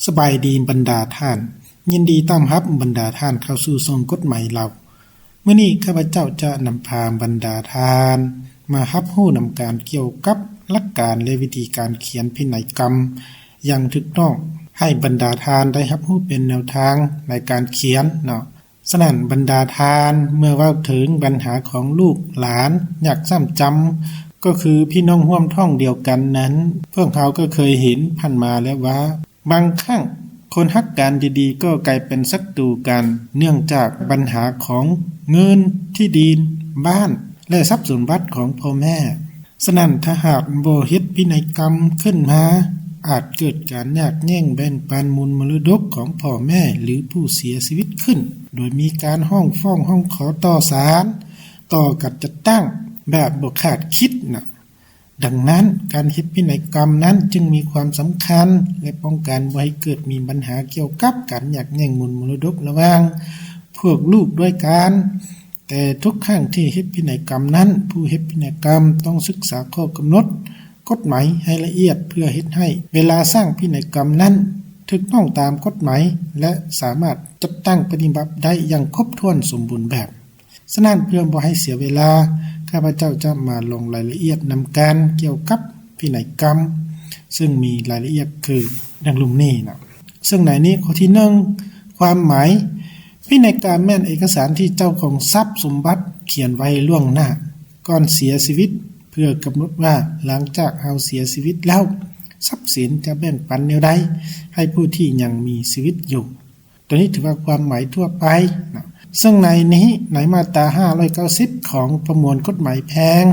ສະບາຍດີບັນດາທ່ານ, ຍິນດີຕ້ອນຮັບບັນດາທ່ານເຂົ້າສູ່ຊ່ອງກົດໝາຍລາວ. ມື້ນີ້ຂ້າພະເຈົ້າຈະນຳພາບັນດາທ່ານມາຮັບຮູ້ນຳກັນກ່ຽວກັບຫຼັກການ ແລະ ວິທີການຂຽນພິໄນກຳຢ່າງຖືກຕ້ອງ ໃຫ້ບັນດາທ່ານໄດ້ຮັບຮູ້ເປັນແນວທາງໃນການຂຽນເນາະ. ສະນັ້ນບັນດາທ່ານ ເມື່ອເວົ້າເຖິງບັນຫາຂອງລູກຫຼານຍາກຊ້ຳຈຳ ກໍຄືພີ່ນ້ອງຮ່ວມທ້ອງດຽວກັນນັ້ນ, ພວກເຮົາກໍເຄີຍເຫັນຜ່ານມາແລ້ວວ່າ ບາງຄັ້ງຄົນຮັກກັນດີໆ ກໍກາຍເປັນສັດຕູກັນ ເນື່ອງຈາກບັນຫາຂອງເງິນ, ທີ່ດິນ, ບ້ານ ແລະ ຊັບສົມບັດຂອງພໍ່ແມ່. ສະນັ້ນ ຖ້າຫາກບໍ່ເຮັດພິໄນກຳຂຶ້ນມາ, ອາດເກີດການຍາກແຍ່ງແບ່ງປັນມູນມໍລະດົກຂອງພໍ່ແມ່ ຫຼື ຜູ້ເສຍຊີວິດຂຶ້ນ, ໂດຍມີການຮ້ອງຟ້ອງຮ້ອງຂໍຕໍ່ສານ, ຕໍ່ການຈັດຕັ້ງແບບບໍ່ຄາດຄິດນະ. ດັ່ງນັ້ນ ການເຮັດພິໄນກຳນັ້ນຈຶ່ງມີຄວາມສຳຄັນ ແລະ ປ້ອງກັນບໍ່ໃຫ້ເກີດມີບັນຫາກ່ຽວກັບການຍາກແຍ່ງມູນມໍລະດົກລະຫວ່າງພວກລູກດ້ວຍກັນ. ແຕ່ທຸກຄັ້ງທີ່ເຮັດພິໄນກຳນັ້ນ, ຜູ້ເຮັດພິໄນກຳຕ້ອງສຶກສາຂໍ້ກຳນົດກົດໝາຍໃຫ້ລະອຽດ ເພື່ອເຮັດໃຫ້ເວລາສ້າງພິໄນກຳນັ້ນຖືກຕ້ອງຕາມກົດໝາຍ ແລະ ສາມາດຈັດຕັ້ງປະຕິບັດໄດ້ຢ່າງຄົບຖ້ວນສົມບູນແບບ. ສະນັ້ນ ເພື່ອບໍ່ໃຫ້ເສຍເວລາ, ຂ້າພະເຈົ້າຈະມາລົງລາຍລະອຽດນຳກັນກ່ຽວກັບພິໄນກຳ, ເຊິ່ງມີລາຍລະອຽດຄືດັ່ງລຸ່ມນີ້ນະ. ເຊິ່ງໃນນີ້ ຂໍ້ທີໜຶ່ງ ຄວາມໝາຍ. ພິໄນກຳແມ່ນເອກະສານທີ່ເຈົ້າຂອງຊັບສົມບັດຂຽນໄວ້ລ່ວງໜ້າກ່ອນເສຍຊີວິດ ເພື່ອກຳນົດວ່າ ຫຼັງຈາກເຮົາເສຍຊີວິດແລ້ວ, ຊັບສິນຈະແບ່ງປັນແນວໃດໃຫ້ຜູ້ທີ່ຍັງມີຊີວິດຢູ່. ໂຕນີ້ຖືວ່າຄວາມໝາຍທົ່ວໄປນະ. ເຊິ່ງໃນນີ້ ໃນມາດຕາຫ້າຮ້ອຍເກົ້າສິບຂອງປະມວນກົດໝາຍແພ່ງ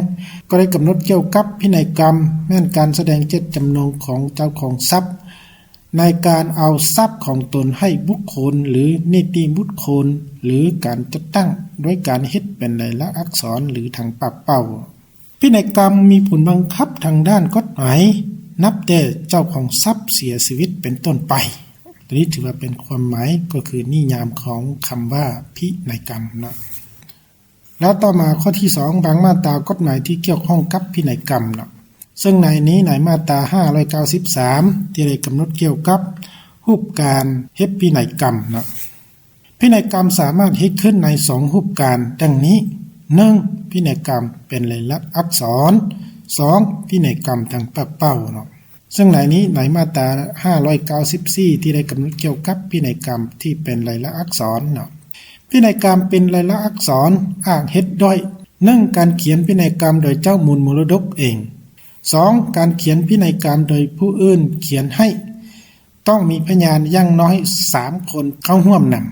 ກໍໄດ້ກຳນົດກ່ຽວກັບພິໄນກຳ ແມ່ນການສະແດງເຈດຈຳນົງຂອງເຈົ້າຂອງຊັບ ໃນການເອົາຊັບຂອງຕົນໃຫ້ບຸກຄົນ ຫຼື ນິຕິບຸກຄົນ ຫຼື ການຈັດຕັ້ງດ້ວຍການເຮັດເປັນລາຍລັກອັກສອນ ຫຼື ຖັງປາກເປົ່າ. ພິໄນກຳມີຜົນບັງຄັບທາງດ້ານກົດໝາຍ ນັບແຕ່ເຈົ້າຂອງຊັບເສຍຊີວິດເປັນຕົ້ນໄປ. ໂຕນີ້ຖືວ່າເປັນຄວາມໝາຍ ກໍຄືນິຍາມຂອງຄຳວ່າພິໄນກຳເນາະ. ແລ້ວຕໍ່ມາຂໍ້ທີສອງ ບາງມາດຕາກົດໝາຍທີ່ກ່ຽວຂ້ອງກັບພິໄນກຳເນາະ. ເຊິ່ງໃນນີ້ ໃນມາດຕາຫ້າຮ້ອຍເກົ້າສິບສາມ ທີ່ໄດ້ກຳນົດກ່ຽວກັບຮູບການເຮັດພິໄນກຳເນາະ. ພິໄນກຳສາມາດເຮັດຂຶ້ນໃນສອງຮູບການດັ່ງນີ້, ໜຶ່ງ ພິໄນກຳເປັນລາຍລັກອັກສອນ, ສອງ ພິໄນກຳທາງປາກເປົ່າເນາະ. ເຊິ່ງໃນນີ້ ໃນມາດຕາຫ້າຮ້ອຍເກົ້າສິບສີ່ ທີ່ໄດ້ກຳນົດກ່ຽວກັບພິໄນກຳທີ່ເປັນລາຍລັກອັກສອນເນາະ. ພິໄນກຳເປັນລາຍລັກອັກສອນອາດເຮັດດ້ວຍ, ໜຶ່ງ ການຂຽນພິໄນກຳໂດຍເຈົ້າມູນມໍລະດົກເອງ, ສອງ ການຂຽນພິໄນກຳໂດຍຜູ້ອື່ນຂຽນໃຫ້. ຕ້ອງມີພະຍານຢ່າງນ້ອຍສາມຄົນເຂົ້າຮ່ວມນຳ,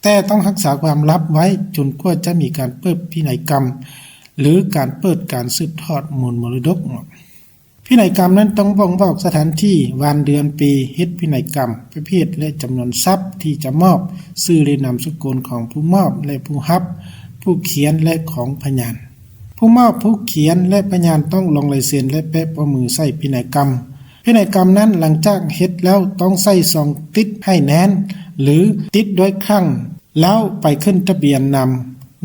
ແຕ່ຕ້ອງຮັກສາຄວາມລັບໄວ້ຈົນກວ່າຈະມີການເປີດພິໄນກຳ ຫຼື ການເປີດການສືບທອດມູນມໍລະດົກ. ພິໄນກຳນັ້ນຕ້ອງບົ່ງບອກສະຖານທີ່, ວັນເດືອນປີເຮັດພິໄນກຳ, ປະເພດ ແລະ ຈຳນວນຊັບທີ່ຈະມອບ, ຊື່ ແລະ ນາມສະກຸນຂອງຜູ້ມອບ ແລະ ຜູ້ຮັບ, ຜູ້ຂຽນ ແລະ ຂອງພະຍານ. ຜູ້ມອບ, ຜູ້ຂຽນ ແລະ ພະຍານຕ້ອງລົງລາຍເຊັນ ແລະ ແປະຂໍ້ມືໃສ່ພິໄນກຳ. ພິໄນກຳນັ້ນຫຼັງຈາກເຮັດແລ້ວຕ້ອງໃສ່ຊອງຕິດໃຫ້ແໜ້ນ ຫຼື ຕິດດ້ວຍຂັງ ແລ້ວໄປຂຶ້ນທະບຽນນຳ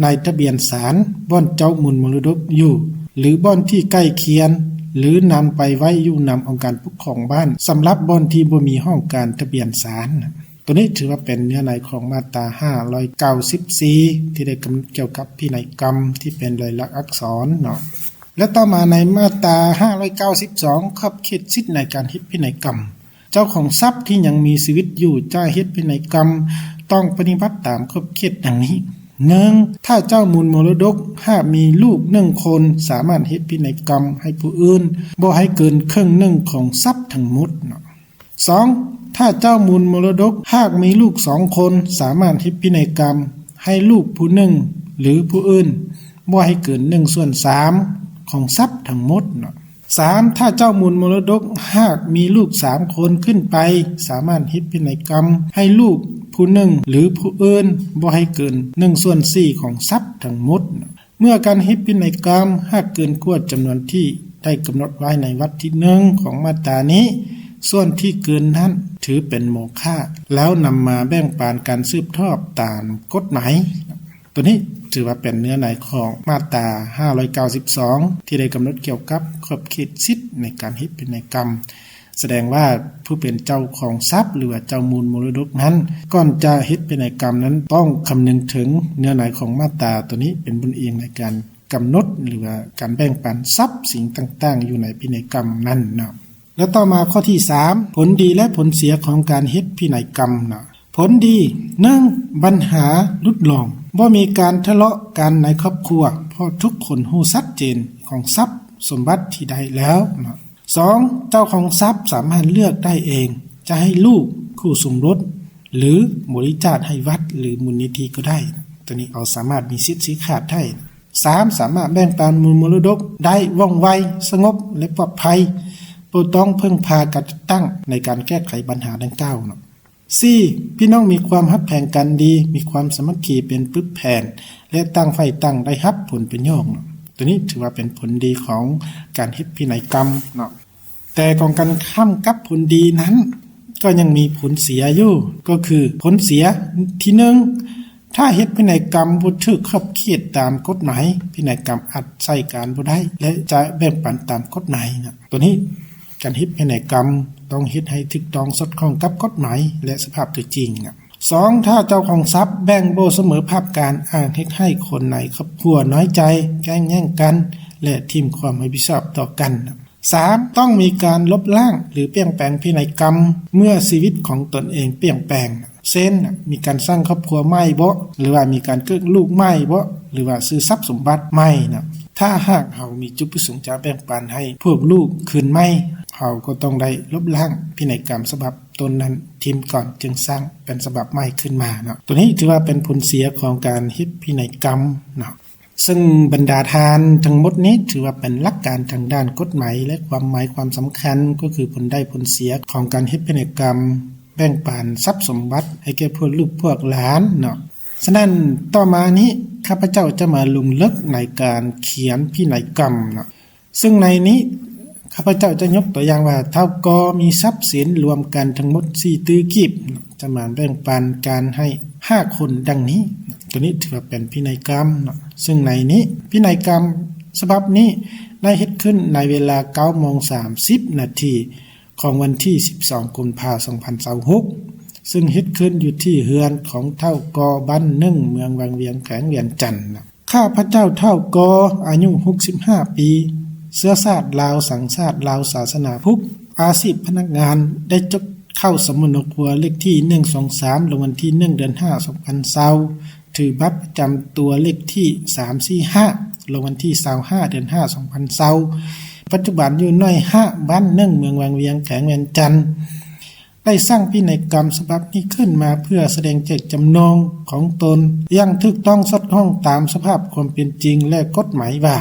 ໃນທະບຽນສານບ່ອນເຈົ້າມູນມໍລະດົກຢູ່ ຫຼື ບ່ອນທີ່ໃກ້ຄຽນ ຫຼື ນຳໄປໄວ້ຢູ່ນຳອົງການປົກຄອງບ້ານ ສຳລັບບ່ອນທີ່ບໍ່ມີຫ້ອງການທະບຽນສານ. ໂຕນີ້ຖືວ່າເປັນເນື້ອໃນຂອງມາດຕາຫ້າຮ້ອຍເກົ້າສິບສີ່ ທີ່ໄດ້ກຳນົດກ່ຽວກັບພິໄນກຳທີ່ເປັນລາຍລັກອັກສອນເນາະ. ແລະ ຕໍ່ມາໃນມາດຕາຫ້າຮ້ອຍເກົ້າສິບສອງ ຂອບເຂດສິດໃນການເຮັດພິໄນກຳ. ເຈົ້າຂອງຊັບທີ່ຍັງມີຊີວິດຢູ່ຈະເຮັດພິໄນກຳ ຕ້ອງປະຕິບັດຕາມຂອບເຂດດັ່ງນີ້, ໜຶ່ງ ຖ້າເຈົ້າມູນມໍລະດົກຫາກມີລູກໜຶ່ງຄົນ ສາມາດເຮັດພິໄນກຳໃຫ້ຜູ້ອື່ນບໍ່ໃຫ້ເກີນເຄິ່ງໜຶ່ງຂອງຊັບທັງໝົດເນາະ. ສອງ ຖ້າເຈົ້າມູນມໍລະດົກຫາກມີລູກສອງຄົນ ສາມາດເຮັດພິໄນກຳໃຫ້ລູກຜູ້ໜຶ່ງ ຫຼື ຜູ້ອື່ນບໍ່ໃຫ້ເກີນໜຶ່ງສ່ວນສາມຂອງຊັບທັງໝົດເນາະ. ສາມ ຖ້າເຈົ້າມູນມໍລະດົກຫາກມີລູກສາມຄົນຂຶ້ນໄປ ສາມາດເຮັດພິໄນກຳໃຫ້ລູກຜູ້ໜຶ່ງ ຫຼື ຜູ້ອື່ນບໍ່ໃຫ້ເກີນໜຶ່ງສ່ວນສີ່ຂອງຊັບທັງໝົດ. ເມື່ອການເຮັດພິໄນກຳຫາກເກີນກວ່າຈຳນວນທີ່ໄດ້ກຳນົດໄວ້ໃນວັກທີໜຶ່ງຂອງມາດຕານີ້, ສ່ວນທີ່ເກີນນັ້ນຖືເປັນໂມຄະ ແລ້ວນຳມາແບ່ງປັນການສືບທອດຕາມກົດໝາຍ. ໂຕນີ້ຖືວ່າເປັນເນື້ອໃນຂອງມາດຕາຫ້າຮ້ອຍເກົ້າສິບສອງ ທີ່ໄດ້ກຳນົດກ່ຽວກັບຂອບເຂດສິດໃນການເຮັດພິໄນກຳ. ສະແດງວ່າຜູ້ເປັນເຈົ້າຂອງຊັບ ຫຼືວ່າເຈົ້າມູນມໍລະດົກນັ້ນ ກ່ອນຈະເຮັດພິໄນກຳນັ້ນ ຕ້ອງຄຳນຶງເຖິງເນື້ອໃນຂອງມາດຕາໂຕນີ້ເປັນບົນອີງໃນການກຳນົດ ຫຼືວ່າການແບ່ງປັນຊັບສິນຕ່າງໆຢູ່ໃນພິໄນກຳນັ້ນເນາະ. ແລະຕໍ່ມາຂໍ້ທີສາມ ຜົນດີ ແລະ ຜົນເສຍຂອງການເຮັດພິໄນກຳເນາະ. ຜົນດີ ໜຶ່ງ ບັນຫາຫຼຸດລົງ, ບໍ່ມີການທະເລາະກັນໃນຄອບຄົວ ເພາະທຸກຄົນຮູ້ຊັດເຈນຂອງຊັບສົມບັດທີ່ໄດ້ແລ້ວເນາະ. ສອງ ເຈົ້າຂອງຊັບສາມາດເລືອກໄດ້ເອງ ຈະໃຫ້ລູກ, ຄູ່ສົມລົດ ຫຼື ບໍລິຈາກໃຫ້ວັດ ຫຼື ມູນນິທິກໍໄດ້. ໂຕນີ້ເຮົາສາມາດມີສິດຊີ້ຂາດໄດ້. ສາມ ສາມາດແບ່ງປັນມູນມໍລະດົກໄດ້ວ່ອງໄວ, ສະຫງົບ ແລະ ປອດໄພ, ບໍ່ຕ້ອງເພິ່ງພາການຈັດຕັ້ງໃນການແກ້ໄຂບັນຫາດັ່ງກ່າວເນາະ. ສີ່ ພີ່ນ້ອງມີຄວາມຮັກແພງກັນດີ, ມີຄວາມສາມັກຄີເປັນປຶກແຜ່ນ ແລະ ຕ່າງຝ່າຍຕ່າງໄດ້ຮັບຜົນປະໂຫຍດເນາະ. ໂຕນີ້ຖືວ່າເປັນຜົນດີຂອງການເຮັດພິໄນກຳເນາະ. ແຕ່ກົງກັນຂ້າມກັບຜົນດີນັ້ນ ກໍຍັງມີຜົນເສຍຢູ່ ກໍຄືຜົນເສຍທີໜຶ່ງ ຖ້າເຮັດພິໄນກຳບໍ່ຖືກຂອບເຂດຕາມກົດໝາຍ ພິໄນກຳອາດໃຊ້ການບໍ່ໄດ້ ແລະ ຈະແບ່ງປັນຕາມກົດໝາຍນະ. ໂຕນີ້ ການເຮັດພິໄນກຳຕ້ອງເຮັດໃຫ້ຖືກຕ້ອງສອດຄ່ອງກັບກົດໝາຍ ແລະ ສະພາບຕົວຈິງນະ. ສອງ ຖ້າເຈົ້າຂອງຊັບແບ່ງບໍ່ສະເໝີພາບກັນ ອາດເຮັດໃຫ້ຄົນໃນຄອບຄົວນ້ອຍໃຈ, ແກ່ງແຍ່ງກັນ ແລະ ຖິ້ມຄວາມຮັບຜິດຊອບຕໍ່ກັນນະ. ສາມ ຕ້ອງມີການລົບລ້າງ ຫຼື ປ່ຽນແປງພິໄນກຳ ເມື່ອຊີວິດຂອງຕົນເອງປ່ຽນແປງ ເຊັ່ນ ມີການສ້າງຄອບຄົວໃໝ່ບໍ ຫຼືວ່າມີການເກີດລູກໃໝ່ບໍ ຫຼືວ່າຊື້ຊັບສົມບັດໃໝ່ນະ. ຖ້າຫາກເຮົາມີຈຸດປະສົງຈະແບ່ງປັນໃຫ້ພວກລູກຄືນໃໝ່ ເຮົາກໍຕ້ອງໄດ້ລົບລ້າງພິໄນກຳສະບັບຕົ້ນນັ້ນຖິ້ມກ່ອນ ຈຶ່ງສ້າງເປັນສະບັບໃໝ່ຂຶ້ນມາເນາະ. ໂຕນີ້ຖືວ່າເປັນຜົນເສຍຂອງການເຮັດພິໄນກຳເນາະ. ເຊິ່ງບັນດາທ່ານທັງໝົດນີ້ ຖືວ່າເປັນຫຼັກການທາງດ້ານກົດໝາຍ ແລະ ຄວາມໝາຍຄວາມສຳຄັນ ກໍຄືຜົນໄດ້ຜົນເສຍຂອງການເຮັດພິໄນກຳ ແບ່ງປັນຊັບສົມບັດໃຫ້ແກ່ພວກລູກພວກຫຼານເນາະ. ສະນັ້ນ ຕໍ່ມານີ້ ຂ້າພະເຈົ້າຈະມາລົງເລິກໃນການຂຽນພິໄນກຳເນາະ. ເຊິ່ງໃນນີ້ ຂ້າພະເຈົ້າຈະຍົກຕົວຢ່າງວ່າ ທ້າວ ກ ມີຊັບສິນລວມກັນທັງໝົດສີ່ຕື້ກີບ ຈະມາແບ່ງປັນກັນໃຫ້ຫ້າຄົນດັ່ງນີ້. ໂຕນີ້ຖືວ່າເປັນພິໄນກຳເນາະ. ເຊິ່ງໃນນີ້ ພິໄນກຳສະບັບນີ້ໄດ້ເຮັດຂຶ້ນໃນເວລາເກົ້າໂມງສາມສິບນາທີ ຂອງວັນທີສິບສອງ ກຸມພາ ສອງພັນຊາວຫົກ ເຊິ່ງເຮັດຂຶ້ນຢູ່ທີ່ເຮືອນຂອງທ້າວ ກ ບ້ານໜຶ່ງ ເມືອງວັງວຽງ ແຂວງວຽງຈັນນະ. ຂ້າພະເຈົ້າທ້າວ ກ ອາຍຸຫົກສິບຫ້າປີ, ເຊື້ອຊາດລາວ, ສັນຊາດລາວ, ສາສະໜາພຸດ, ອາຊີບພະນັກງານ, ໄດ້ຈົດເຂົ້າສຳມະໂນຄົວເລກທີໜຶ່ງສອງສາມ ລົງວັນທີໜຶ່ງ ເດືອນຫ້າ ສອງພັນຊາວ, ຖືບັດປະຈຳຕົວເລກທີສາມສີ່ຫ້າ ລົງວັນທີຊາວຫ້າ ເດືອນຫ້າ ສອງພັນຊາວ, ປັດຈຸບັນຢູ່ໜ່ວຍຫ້າ ບ້ານໜຶ່ງ ເມືອງວັງວຽງ ແຂວງວຽງຈັນ. ໄດ້ສ້າງພິໄນກຳສະບັບນີ້ຂຶ້ນມາເພື່ອສະແດງເຈດຈຳນົງຂອງຕົນຢ່າງຖືກຕ້ອງສອດຄ່ອງຕາມສະພາບຄວາມເປັນຈິງ ແລະ ກົດໝາຍວ່າ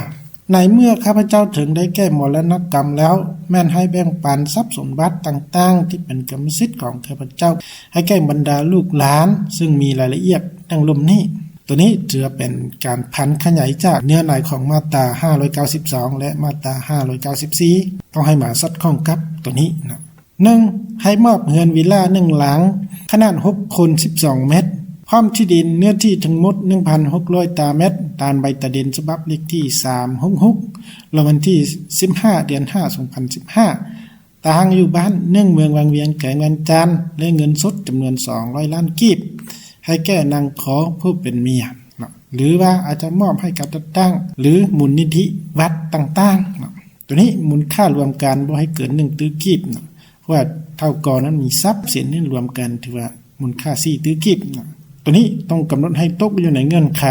ໃນເມື່ອຂ້າພະເຈົ້າເຖິງໄດ້ແກ່ມໍລະນະກຳແລ້ວ ແມ່ນໃຫ້ແບ່ງປັນຊັບສົມບັດຕ່າງໆທີ່ເປັນກຳມະສິດຂອງຂ້າພະເຈົ້າ ໃຫ້ແກ່ບັນດາລູກຫຼານ ເຊິ່ງມີລາຍລະອຽດດັ່ງລຸ່ມນີ້. ໂຕນີ້ຖືວ່າເປັນການຜັນຂະຫຍາຍຈາກເນື້ອໃນຂອງມາດຕາຫ້າຮ້ອຍເກົ້າສິບສອງ ແລະ ມາດຕາຫ້າຮ້ອຍເກົ້າສິບສີ່ ຕ້ອງໃຫ້ມາສອດຄ່ອງກັບໂຕນີ້ນະ. ໜຶ່ງ ໃຫ້ມອບເຮືອນວິລາໜຶ່ງຫຼັງ ຂະໜາດຫົກຄູນສິບສອງແມັດ ພ້ອມທີ່ດິນເນື້ອທີ່ທັງໝົດໜຶ່ງພັນຫົກຮ້ອຍຕາແມັດ ຕາມໃບຕາດິນສະບັບເລກທີສາມຫົກຫົກ ລະວັນທີສິບຫ້າ ເດືອນຫ້າ ສອງພັນສິບຫ້າ ຕັ້ງຢູ່ບ້ານໜຶ່ງ ເມືອງວັງວຽງ ແຂວງວຽງຈັນ ແລະ ເງິນສົດຈຳນວນສອງຮ້ອຍລ້ານກີບ ໃຫ້ແກ່ນາງ ຂ ຜູ້ເປັນເມຍເນາະ ຫຼືວ່າອາດຈະມອບໃຫ້ການຈັດຕັ້ງ ຫຼື ມູນນິທິວັດຕ່າງໆເນາະ. ໂຕນີ້ມູນຄ່າລວມກັນບໍ່ໃຫ້ເກີນໜຶ່ງຕື້ກີບເນາະ. ເພາະວ່າທ້າວ ກ ນັ້ນມີຊັບສິນນີ້ລວມກັນຖືວ່າມູນຄ່າສີ່ຕື້ກີບເນາະ. ໂຕນີ້ຕ້ອງກຳນົດໃຫ້ຕົກຢູ່ໃນເງື່ອນໄຂ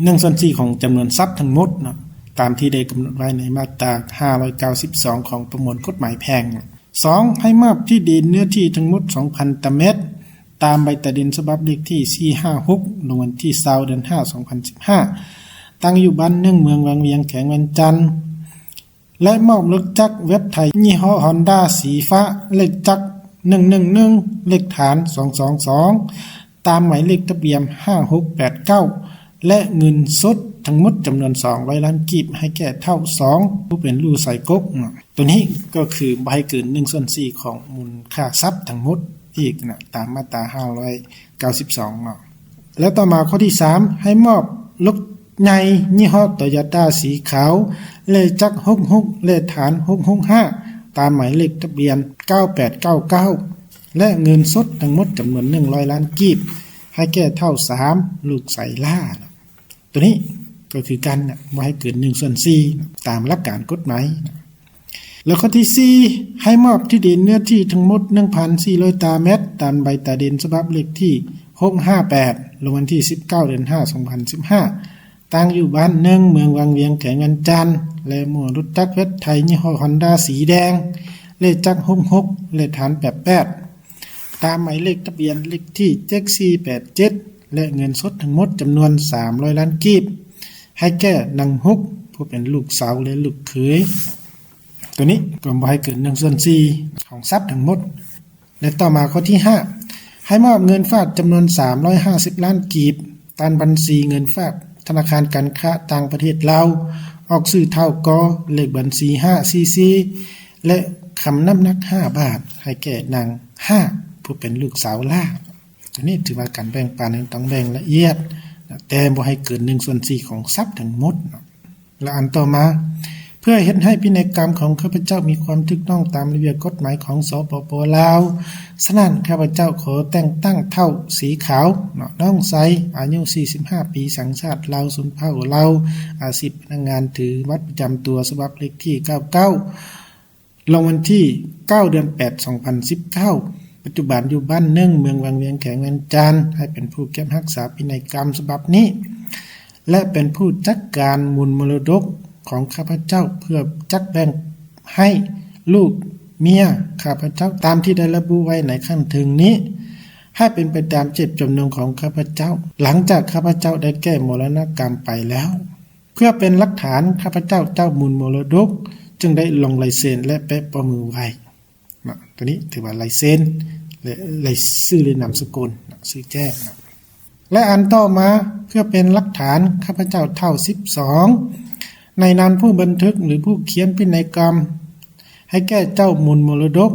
ໜຶ່ງສ່ວນສີ່ຂອງຈຳນວນຊັບທັງໝົດເນາະ ຕາມທີ່ໄດ້ກຳນົດໄວ້ໃນມາດຕາຫ້າຮ້ອຍເກົ້າສິບສອງຂອງປະມວນກົດໝາຍແພ່ງ. ສອງ ໃຫ້ມອບທີ່ດິນເນື້ອທີ່ທັງໝົດສອງພັນຕາແມັດ ຕາມໃບຕາດິນສະບັບເລກທີສີ່ຫ້າຫົກ ລົງວັນທີຊາວ ເດືອນຫ້າ ສອງພັນສິບຫ້າ ຕັ້ງຢູ່ບ້ານໜຶ່ງ ເມືອງວັງວຽງ ແຂວງວຽງຈັນ ແລະ ມອບລົດຈັກເວັບໄຖຍີ່ຫໍ້ຮອນດ້າສີຟ້າ ເລກຈັກໜຶ່ງໜຶ່ງໜຶ່ງ ເລກຖານສອງສອງສອງ ຕາມໝາຍເລກທະບຽນຫ້າຫົກແປດເກົ້າ ແລະ ເງິນສົດທັງໝົດຈຳນວນສອງຮ້ອຍລ້ານກີບ ໃຫ້ແກ່ທ້າວ ສອງ ຜູ້ເປັນລູກຊາຍກົກເນາະ. ໂຕນີ້ກໍຄືບໍ່ໃຫ້ເກີນໜຶ່ງສ່ວນສີ່ຂອງມູນຄ່າຊັບທັງໝົດອີກນະ ຕາມມາດຕາຫ້າຮ້ອຍເກົ້າສິບສອງເນາະ. ແລະ ຕໍ່ມາຂໍ້ທີສາມ ໃຫ້ມອບລົດໃຫຍ່ຍີ່ຫໍ້ໂຕໂຢຕ້າສີຂາວ ເລກຈັກຫົກຫົກ ເລກຖານຫົກຫົກຫ້າ ຕາມໝາຍເລກທະບຽນເກົ້າແປດເກົ້າເກົ້າ ແລະ ເງິນສົດທັງໝົດຈຳນວນໜຶ່ງຮ້ອຍລ້ານກີບ ໃຫ້ແກ່ທ້າວສາມ ລູກໄຊລ້າ. ໂຕນີ້ກໍຄືກັນນະ ບໍ່ໃຫ້ເກີນໜຶ່ງສ່ວນສີ່ ຕາມຫຼັກການກົດໝາຍ. ແລ້ວຂໍ້ທີສີ່ ໃຫ້ມອບທີ່ດິນເນື້ອທີ່ທັງໝົດໜຶ່ງພັນສີ່ຮ້ອຍຕາແມັດ ຕາມໃບຕາດິນສະບັບເລກທີຫົກຫ້າແປດ ລົງວັນທີສິບເກົ້າ ເດືອນຫ້າ ສອງພັນສິບຫ້າ ຕັ້ງຢູ່ບ້ານໜຶ່ງ ເມືອງວັງວຽງ ແຂວງວຽງຈັນ ແລະ ໝໍລົດຈັກເວດໄທຍີ່ຫໍ້ຮອນດ້າສີແດງ ເລກຈັກຫົກຫົກ ແລະ ຖານແປດແປດ ຕາມໝາຍເລກທະບຽນເລກທີເຈັດສີ່ແປດເຈັດ ແລະ ເງິນສົດທັງໝົດຈຳນວນສາມຮ້ອຍລ້ານກີບ ໃຫ້ແກ່ນາງຫົກ ຜູ້ເປັນລູກສາວ ແລະ ລູກເຂີຍ. ໂຕນີ້ກໍບໍ່ໃຫ້ເກີນໜຶ່ງສ່ວນສີ່ຂອງຊັບທັງໝົດ. ແລະ ຕໍ່ມາຂໍ້ທີຫ້າ ໃຫ້ມອບເງິນຝາກຈຳນວນສາມຮ້ອຍຫ້າສິບລ້ານກີບ ຕາມບັນຊີເງິນຝາກທະນາຄານການຄ້າຕ່າງປະເທດລາວ ອອກຊື່ທ້າວ ກ ເລກບັນຊີຫ້າສີ່ສີ່ ແລະ ຄຳນ້ຳໜັກຫ້າບາດ ໃຫ້ແກ່ນາງຫ້າ ຜູ້ເປັນລູກສາວຫຼ້າ. ອັນນີ້ຖືວ່າການແບ່ງປັນຕ້ອງແບ່ງລະອຽດ ແຕ່ບໍ່ໃຫ້ເກີນໜຶ່ງສ່ວນສີ່ຂອງຊັບທັງໝົດເນາະ. ແລະ ອັນຕໍ່ມາ ເພື່ອເຮັດໃຫ້ພິໄນກຳຂອງຂ້າພະເຈົ້າມີຄວາມຖືກຕ້ອງຕາມລະບຽບກົດໝາຍຂອງ ສປປ ລາວ, ສະນັ້ນ ຂ້າພະເຈົ້າຂໍແຕ່ງຕັ້ງທ້າວ ສີຂາວ ເນາະ ນ້ອງໄຊ ອາຍຸສີ່ສິບຫ້າປີ, ສັນຊາດລາວ, ຊົນເຜົ່າລາວ, ອາຊີບພະນັກງານ, ຖືບັດປະຈຳຕົວສະບັບເລກທີເກົ້າເກົ້າ ລົງວັນທີເກົ້າ ເດືອນແປດ ສອງພັນສິບເກົ້າ ປັດຈຸບັນຢູ່ບ້ານໜຶ່ງ ເມືອງວັງວຽງ ແຂວງວຽງຈັນ ໃຫ້ເປັນຜູ້ເກັບຮັກສາພິໄນກຳສະບັບນີ້ ແລະ ເປັນຜູ້ຈັດການມູນມໍລະດົກຂອງຂ້າພະເຈົ້າ ເພື່ອຈັດແບ່ງໃຫ້ລູກເມຍຂ້າພະເຈົ້າ ຕາມທີ່ໄດ້ລະບຸໄວ້ໃນຂັ້ນເທິງນີ້ ໃຫ້ເປັນໄປຕາມເຈດຈຳນົງຂອງຂ້າພະເຈົ້າ ຫຼັງຈາກຂ້າພະເຈົ້າໄດ້ແກ່ມໍລະນະກຳໄປແລ້ວ. ເພື່ອເປັນຫຼັກຖານ ຂ້າພະເຈົ້າເຈົ້າມູນມໍລະດົກ ຈຶ່ງໄດ້ລົງລາຍເຊັນ ແລະ ແປະຂໍ້ມືໄວ້ເນາະ. ໂຕນີ້ຖືວ່າລາຍເຊັນ ແລະ ລາຍຊື່ ຫຼື ນາມສະກຸນເນາະ ຊື່ແຈ້ງເນາະ. ແລະ ອັນຕໍ່ມາ ເພື່ອເປັນຫຼັກຖານ ຂ້າພະເຈົ້າທ້າວສິບສອງ ໃນນາມຜູ້ບັນທຶກ ຫຼື ຜູ້ຂຽນພິໄນກຳ ໃຫ້ແກ່ເຈົ້າມູນມໍລະດົກ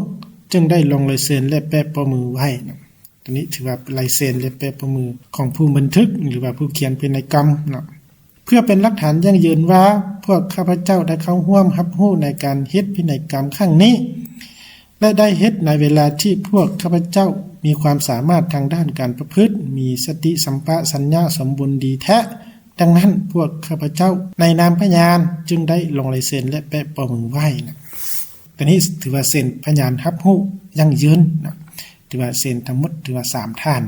ຈຶ່ງໄດ້ລົງລາຍເຊັນ ແລະ ແປະຂໍ້ມືໄວ້ເນາະ. ໂຕນີ້ຖືວ່າລາຍເຊັນ ແລະ ແປະຂໍ້ມືຂອງຜູ້ບັນທຶກ ຫຼືວ່າຜູ້ຂຽນພິໄນກຳເນາະ. ເພື່ອເປັນຫຼັກຖານຢັ້ງຢືນວ່າ ພວກຂ້າພະເຈົ້າໄດ້ເຂົ້າຮ່ວມຮັບຮູ້ໃນການເຮັດພິໄນກຳຄັ້ງນີ້ ແລະ ໄດ້ເຮັດໃນເວລາທີ່ພວກຂ້າພະເຈົ້າມີຄວາມສາມາດທາງດ້ານການປະພຶດ, ມີສະຕິສຳປະສັນຍາສົມບູນດີແທ້. ດັ່ງນັ້ນ ພວກຂ້າພະເຈົ້າໃນນາມພະຍານຈຶ່ງໄດ້ລົງລາຍເຊັນ ແລະ ແປະຂໍ້ມືໄວ້ນະ. ໂຕນີ້ຖືວ່າເຊັນພະຍານຮັບຮູ້ຢັ້ງຢືນນະ. ຖືວ່າເຊັນທັງໝົດຖືວ່າສາມທ່ານ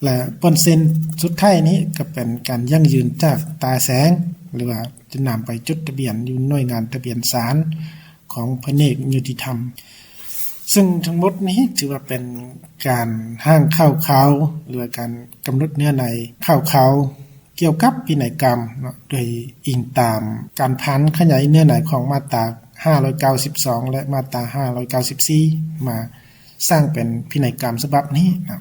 ແລະ ຜົນເຊັນສຸດທ້າຍນີ້ກໍເປັນການຢັ້ງຢືນຈາກຕາແສງ ຫຼືວ່າຈະນຳໄປຈົດທະບຽນຢູ່ໜ່ວຍງານທະບຽນສານຂອງພະແນກຍຸຕິທຳ. ເຊິ່ງທັງໝົດນີ້ຖືວ່າເປັນການຮ່າງຂ່າວຄາວ ຫຼືວ່າການກຳນົດເນື້ອໃນຂ່າວຄາວ ກ່ຽວກັບພິໄນກຳເນາະ ໂດຍອີງຕາມການຜັນຂະຫຍາຍເນື້ອໃນຂອງມາດຕາຫ້າຮ້ອຍເກົ້າສິບສອງ ແລະ ມາດຕາຫ້າຮ້ອຍເກົ້າສິບສີ່ ມາສ້າງເປັນພິໄນກຳສະບັບນີ້ເນາະ.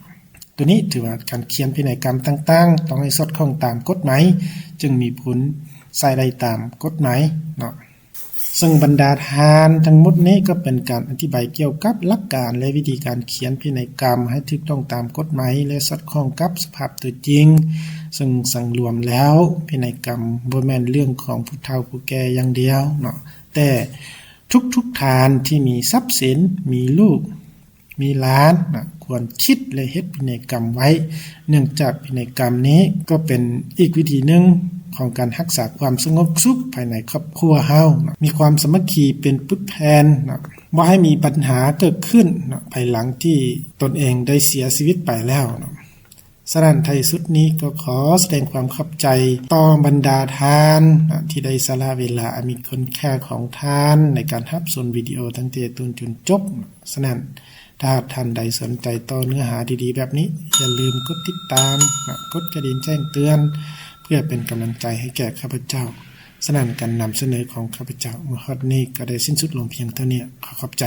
ໂຕນີ້ຖືວ່າການຂຽນພິໄນກຳຕ່າງໆ ຕ້ອງໃຫ້ສອດຄ່ອງຕາມກົດໝາຍ ຈຶ່ງມີຜົນໃຊ້ໄດ້ຕາມກົດໝາຍເນາະ. ເຊິ່ງບັນດາທ່ານທັງໝົດນີ້ກໍເປັນການອະທິບາຍກ່ຽວກັບຫຼັກການ ແລະ ວິທີການຂຽນພິໄນກຳໃຫ້ຖືກຕ້ອງຕາມກົດໝາຍ ແລະ ສອດຄ່ອງກັບສະພາບຕົວຈິງ. ເຊິ່ງສັງລວມແລ້ວ ພິໄນກຳບໍ່ແມ່ນເລື່ອງຂອງຜູ້ເຖົ້າຜູ້ແກ່ຢ່າງດຽວເນາະ, ແຕ່ທຸກໆທ່ານທີ່ມີຊັບສິນ, ມີລູກ, ມີຫຼານນະ ຄວນຄິດ ແລະ ເຮັດພິໄນກຳໄວ້, ເນື່ອງຈາກພິໄນກຳນີ້ກໍເປັນອີກວິທີໜຶ່ງຂອງການຮັກສາຄວາມສະຫງົບສຸກພາຍໃນຄອບຄົວເຮົານະ, ມີຄວາມສາມັກຄີເປັນປຶກແຜ່ນນະ, ບໍ່ໃຫ້ມີບັນຫາເກີດຂຶ້ນນະ ພາຍຫຼັງທີ່ຕົນເອງໄດ້ເສຍຊີວິດໄປແລ້ວນະ. ສະນັ້ນ ທ້າຍສຸດນີ້ກໍຂໍສະແດງຄວາມຂອບໃຈຕໍ່ບັນດາທ່ານນະ ທີ່ໄດ້ສະຫຼະເວລາອັນມີຄຸນຄ່າຂອງທ່ານໃນການຮັບຊົມວິດີໂອຕັ້ງແຕ່ຕົ້ນຈົນຈົບ. ສະນັ້ນ ຖ້າທ່ານໃດສົນໃຈຕໍ່ເນື້ອຫາດີໆແບບນີ້, ຢ່າລືມກົດຕິດຕາມ ແລະ ກົດກະດິ່ງແຈ້ງເຕືອນ ເພື່ອເປັນກຳລັງໃຈໃຫ້ແກ່ຂ້າພະເຈົ້າ. ສະນັ້ນ ການນຳສະເໜີຂອງຂ້າພະເຈົ້າມື້ຮອດນີ້ກໍໄດ້ສິ້ນສຸດລົງພຽງເທົ່ານີ້. ຂໍຂອບໃຈ.